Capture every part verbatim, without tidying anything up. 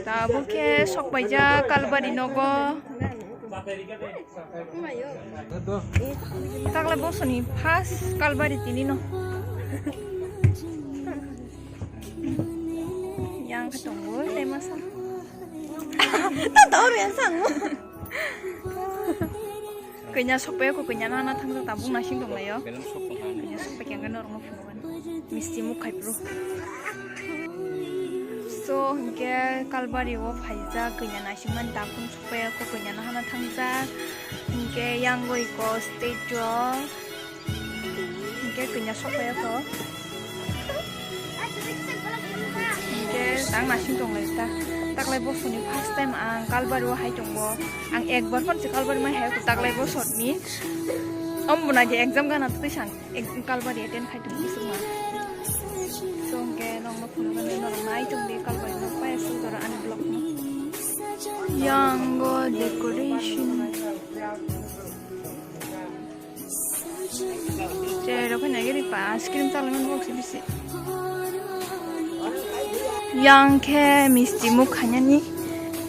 Tabuk khe sokpaijak Kalbari nogo. Taklai bosoni first Kalbari tini no. Yang khe tongo tei masa. Tato ori yang sango. Kanya sokpai ko kanya nana thang ta bung nasing tong layo. Kanya sokpai kya norok no phunuk. Misti muk khai pro. So, hingke Kalbari o phaijak, kanya nasing man ta bung sokpai ko kanya nana thang jak. Hingke yang goi ko stage o. Hingke kanya sokpai ko. Hingke tang nasing tong lai ta. Taklai bosoni first time ang Kalbari o hai tongo. Ang ekbar phone se Kalbari mai hai ko taklai bosoni. Om buna je exam gana twi sang. Ek-, Kalbari attend khai tongo bisingma. So, hingke nokno phunukgani norok nai tongdi Kalbari no paya suk jora ani vlog no. Yango decoration. Cherok phai nai gari pa ice cream chalai mani box bisi. Yang khe misti muk khainani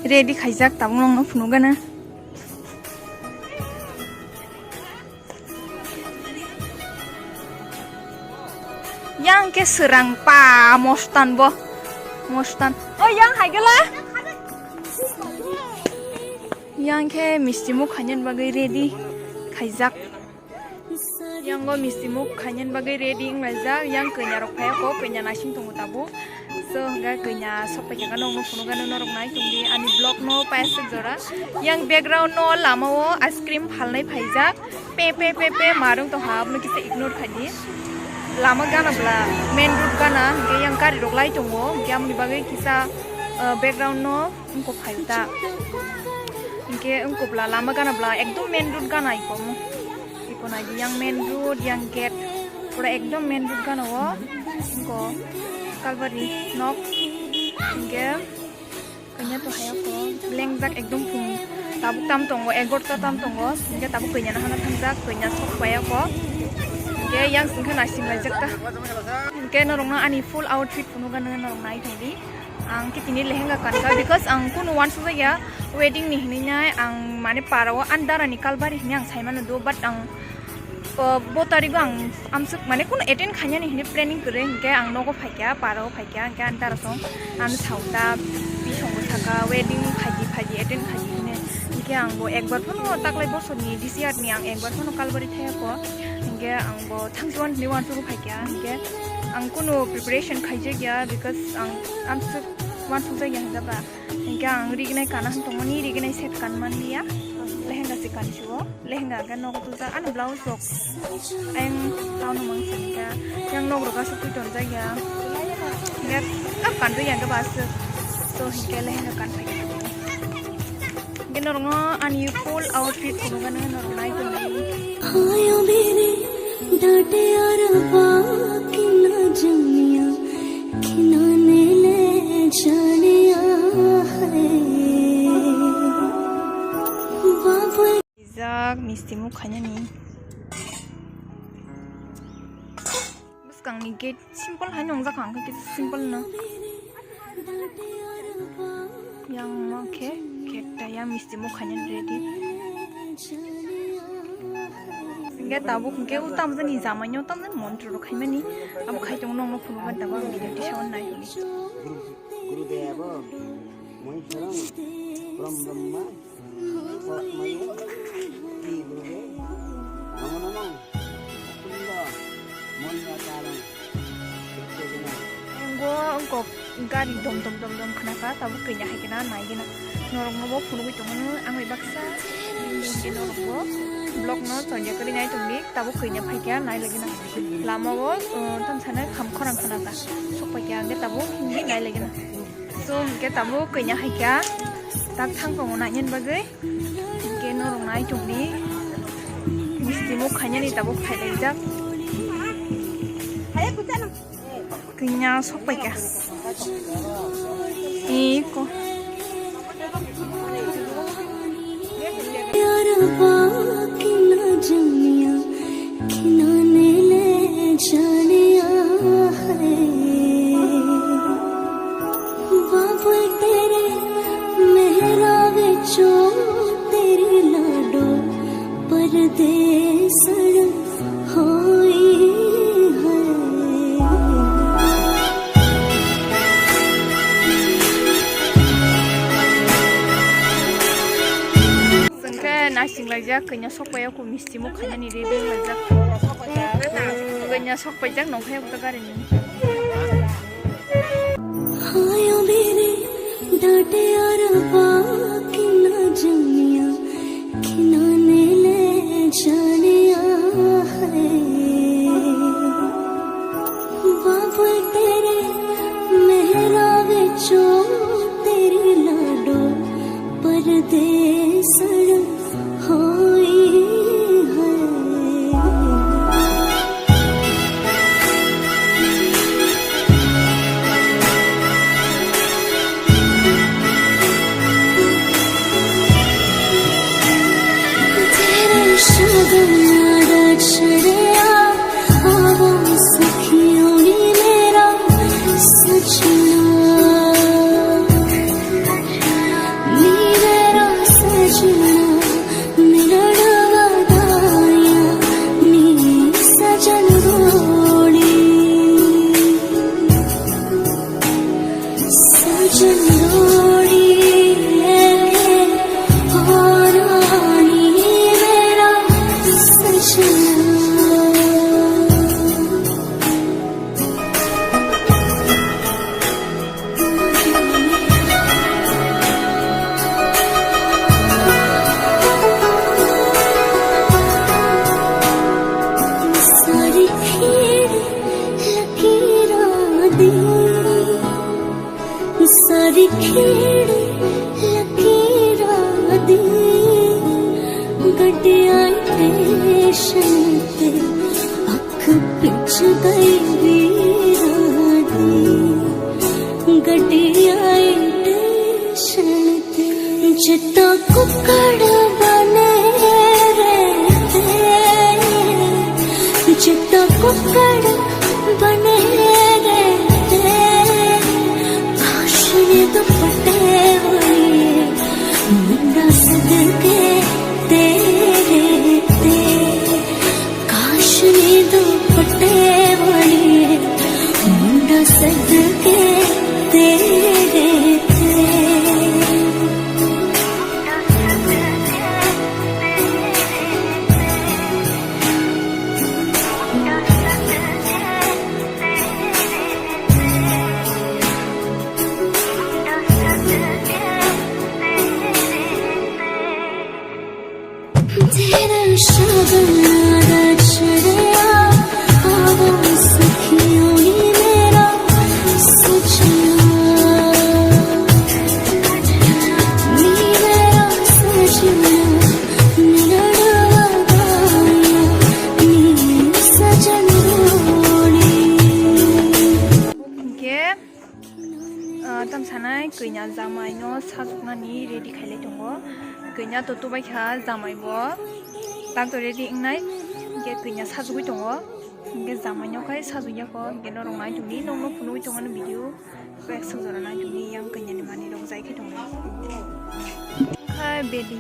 ready khaijak tabuk nokno phunukgana. Yang ke serang pa mostan bo. Mostan. Oh, yang hai gela. Yang ke misti muk khainani bagwi ready khaijak. Yang go misti muk khainani bagwi ready wng laijak. Yang kanya rok phai ko, kanya nasing tongo tabuk. So, hingke kanya sok pai khe nokno phunukgano norok nai tongdi ani vlog no paya suk jora. Yang background no lama o ice cream phalnai phaijak. Pe, pe, pe, pe, marung tongha, abono kisa ignore khaidi. Lama gana bwla, main road gana, hingke yang gari rok lai tongo, hingke amoni bagwi kisa, ah, background no wngkok phaio ta. Hingke wngkok bwla, lama gana bwla, ekdom main road gana iko mo. Iko naidi yang main road, yang gate, pura ekdom main road gana o, wngkok Kalbari nok, hingke Kanya to haya ko, lengjak ekdom phung tabuk tam tongo, egarota tam tongo, hingke tabuk kanya no hana thangjak, kanya sok paya ko, hingke yang singkha nasing laijak ta. Hingke norok no ani full outfit phunukgano norok nai tongdi. Ang khe tini lehenga kankha, because ang kunu wansuk ya wedding ni hinwi nai ang mane para o ani dara ni Kalbari hinwi ang sai mano do, but ang O, bo tarigo ang amsuk mane kunu attend khainani hinwi planning kwrwi, hinkhe ang nogo phaikha, parao phaikha, hinkhe ani dara song ano sauta bisongo saka wedding phaidi phaidi attend khaidi hinwi, hinkhe ang bo ekbar phano taklai bosorni this year ni ang ekbar phano Kalbari thaya kho, hinkhe ang bo thangsi wan hinwi wansugwi phaikha, hinkhe ang kunu preparation khaijakya because ang amsuk wansukjakya hinjaba. Hinkhe ang rignai kana hwn tongmani, rignai set kan manliya. Lehenga se kan suo, lehenga khe nogo tujak, ani blouse rok. Ayang tauno mang singkha, yang nok rok aswk twi tonjak ya. Hinkhe kap kan twi yang khe ba aswk. So hinkhe lehenga kan phai kha. Hinkhe norok no ani full outfit phunukgano norok nai tongnai. Hayo bini date ar baaki na janya. Kinane le jane aa hai. Baba. Rijak misti muk khainani. Bwskangni gate simple hai nwngjak ang khe simple no. Yang ma khe cake ta yang misti muk khainani ready. Hingke tabuk hingke o tamjani jamai no tamjani montro rok khaimani abo khai tongo nokno phunukmani tabuk ang video tisa o nai hwnwi. Guru, Gurudev, Moiswaram, Param Brahma, Tasmai, Sri Gurudev, Namo Namo, Mukunda, Monya Tarang, Uttejana. Ngo wngkok. Gari dom dom dom dom khna kha, tabuk kanya hai khe na nai gina. Norok no bo phunugwi tongmano, ang bai baksa. Hingke norok bo vlog no chonja kwrwi nai tongdi, tabuk kanya phai kha nai lagi na. Lama o, uh, tam sana kham khorang khna ta. Sok pai kha, hingke tabuk hingke nai lagi na. So, hingke tabuk kanya hai kha, tak thang tongo nai nyen bagwi. Hingke norok nai tongdi. Misti muk khainani tabuk phai laijak. Kanya sok pai kha. Iko. Yar baaki na janya, kinane le janya. Kanya sok paya ko misti mo kanya ni ready wajak. Kanya sok pajak nong kaya ko gari ni. Hayo mere dade aur baaki na jamiya, kinane le jane aa hai. Babu tere mehra vicho teri lado pardesan hoi hai. Tere shagam aaj chhade aa, aawo sakhiyo ni mera sajna, ni mera sajna. Milan wada ya ni sajan roli, sajan roli, eh, eh, oh, roli mera sajna. Sari khir lakira di, sari khir lakira di, gade ai te shante. Pich gai viradi gadi ai tension te. Jita kukkad bane rehte, jita kukkad bane rehte, kaash ye dupatte wale munda sadke te rehte. Kaash ye dupatte wale munda sadke te rehte. Tera shagn aaj chhade aa, aawo sakhiyo ni mera sajna, ni mera sajna, milan wada ya ni sajan roli. Hingke, ah, tam sanai kanya jamai no sajoknani ready khailai tongo. Kanya to tubai kha, jamai bo tak to ready wngnai. Hingke kanya sajogwi tongo. Hingke jamai no khai sajokya kho. Hingke norok nai tongdi, nokno phunugwi tongmani video. Kok ek song jora nai tongdi, yang kanya ni manwi rok jai khe tongo. Khai bedi.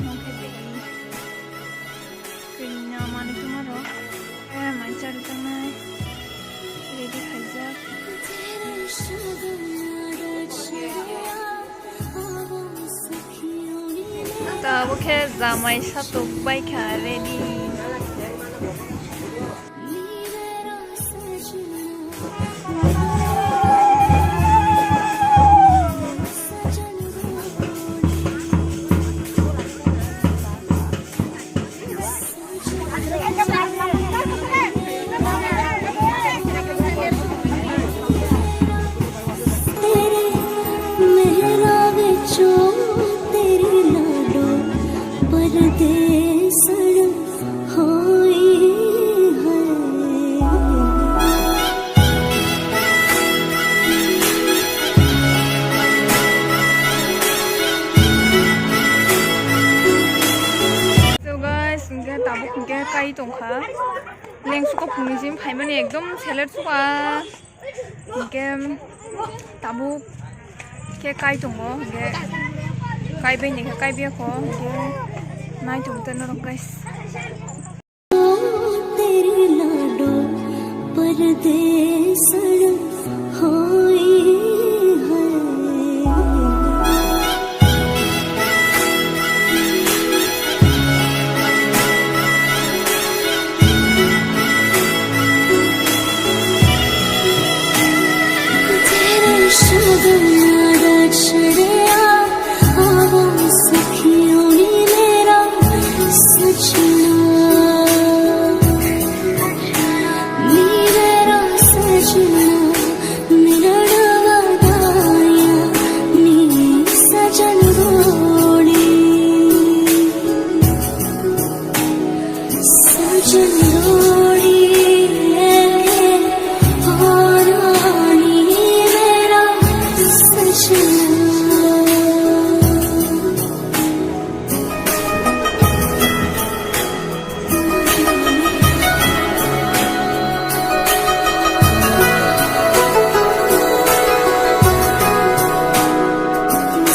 Nong khe bedi. Kanya manwi tongma rok. Eh, mai chari tongnai. Ready khaijak. Tabuk khe jamai satok bai kha ready. तेरे मेहराब चो तेरी लाडो परदेसण होई है। So guys, hingke tabuk hingke kai tongkha. Lengsuko phungni jim phaimani ekdom selet suka. Hingke tabuk khe kai tongo, hingke kai bai ni khe kai bai kho, hingke nai tong tei norok guys. तेरी लाडो परदेसण होई है।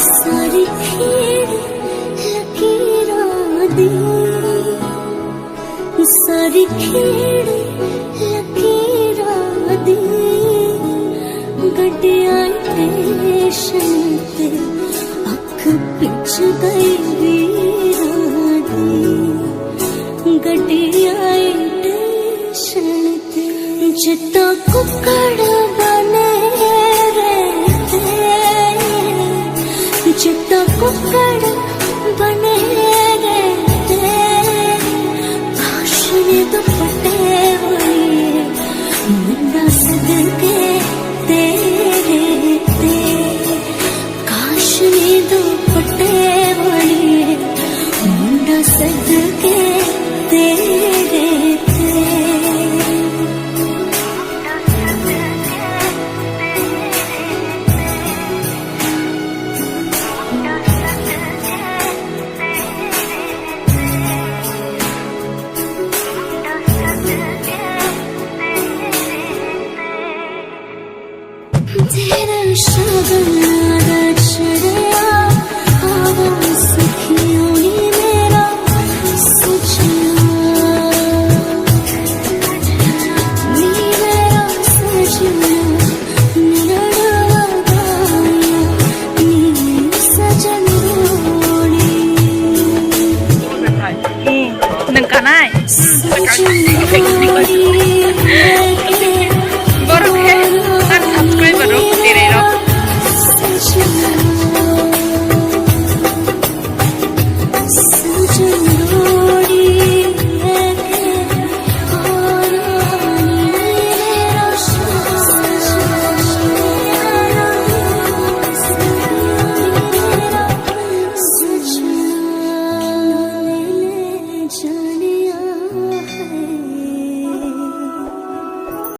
सारी खीर लकीरां दी, सारी खीर लकीरां दी, गड्डियां स्टेशन ते अख पिच गई वीरां दी, गड्डियां स्टेशन ते। जित्ता कुक्कड़ बने रहते, जित्ता कुक्कड़ बने रहते, काश ने दुपट्टे वाली मुंडा सदके तेरे ते। काश ने दुपट्टे वाली मुंडा सदके तेरे ते। तेरा शगन आदर्श रे, आवा सखियों ने मेरा सजना, नी मेरा सजना, नरड़वा गाया, नी सजन रोड़ी। Nang kanai? सजन रोड़ी।